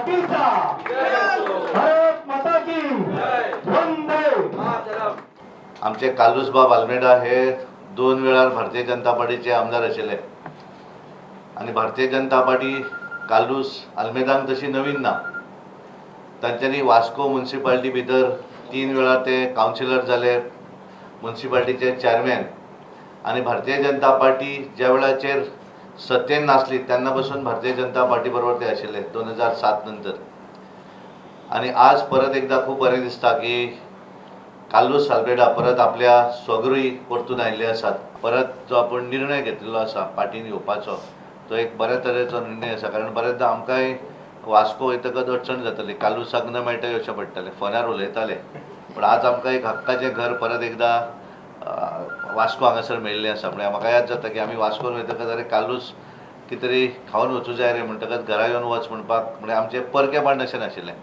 पार्टीचा. भारत माता की. वंदे. आमचे कार्लुसबाब आल्मेडा हे दोन वेळार भारतीय जनता पार्टीचे आमदार आशिल्ले आनी भारतीय जनता पार्टी कार्लूस आल्मेदांक तशी नवीन ना. तांच्यांनी वास्को मुन्सिपाल्टी भितर तीन वेळार ते कावन्सिलर जाले, मुन्सिपाल्टीचे चॅरमॅन. आनी भारतीय जनता पार्टी ज्या वेळाचेर सत्तेन नासली तेन्ना पासून भारतीय जनता पार्टी बरोबर ते आशिल्ले 2007 नंतर. आनी आज परत एकदां खूब बरें दिसता की कार्लूस आल्मेडा परत आपल्या स्वगृही परतून आयिल्ले आसात. परत जो आपूण निर्णय घेतिल्लो आसा पार्टीन येवपाचो, तो एक बऱ्या तरेचो निर्णय आसा, कारण बरेचदा आमकांय वास्को वयतकच अडचण जाताली, कार्लुसाक न मेळटा येवचें पडटालें, फोनार उलयताले. पूण आज आमकां एक हक्काचें घर परत एकदां वास्को हांगासर मेळिल्लें आसा. म्हळ्यार म्हाका याद जाता की आमी वास्कोन वयतकच, "अरे, कार्लूस कितें तरी खावन वचूं जाय रे," म्हणटकच घरा येवन वच म्हणपाक म्हळ्यार आमचें परकेपण अशें नाशिल्लें.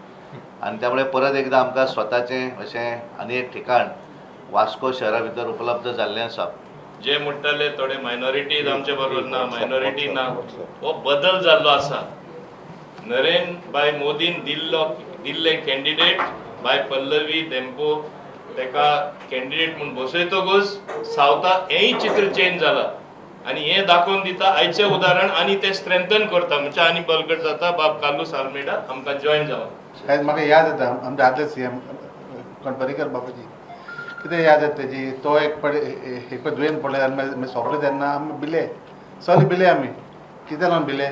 आनी त्यामुळे परत एकदां आमकां स्वताचें अशें आनी एक ठिकाण वास्को शहरा भितर उपलब्ध जाल्लें आसा. जे म्हणटाले थोडे मायनॉरिटीज आमचे बरोबर ना, मायनॉरिटी ना, हो बदल जाल्लो आसा. नरेंद्र भाई मोदीन दिल्ले कॅन्डिडेट बाय पल्लवी धेंपो, तेका कॅन्डिडेट म्हूण बसयतकूच सावथा हेंय चित्र चेंज जाला आनी हें दाखोवन दिता आयचें उदाहरण. आनी तें स्ट्रेंथन करता म्हणजे आनी बळकट जाता बाब कार्लूस आल्मेडा आमकां जॉयन जावन. आयज म्हाका याद येता, आमचे आदले सीएम कोण, पर्रीकर बाबाजी, कितें याद येता तेजी. तो एक फावट दुयेंत पडले आनी मागीर सोंपले तेन्ना आमी भिले, सगळे भिले आमी. कितें लागून भिले?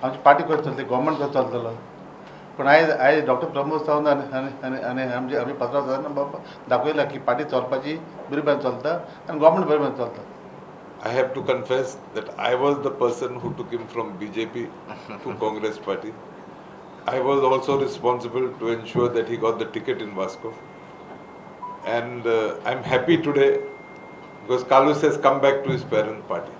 आमची पार्टी कशी चलतली, गव्हर्मेंट कसो चलतलो? पूण आयज डॉक्टर प्रमोद सावंत आनी आमचे पात्रांव सरान बाबा दाखयला की पार्टी चलपाची बरी बरें चलता आनी गव्हर्मेंट बरें बरें चलता. I have to confess that I was the person who took him from BJP to Congress party. I was also responsible to ensure that he got the ticket in Vasco. And I'm happy today because Carlos has come back to his parent party.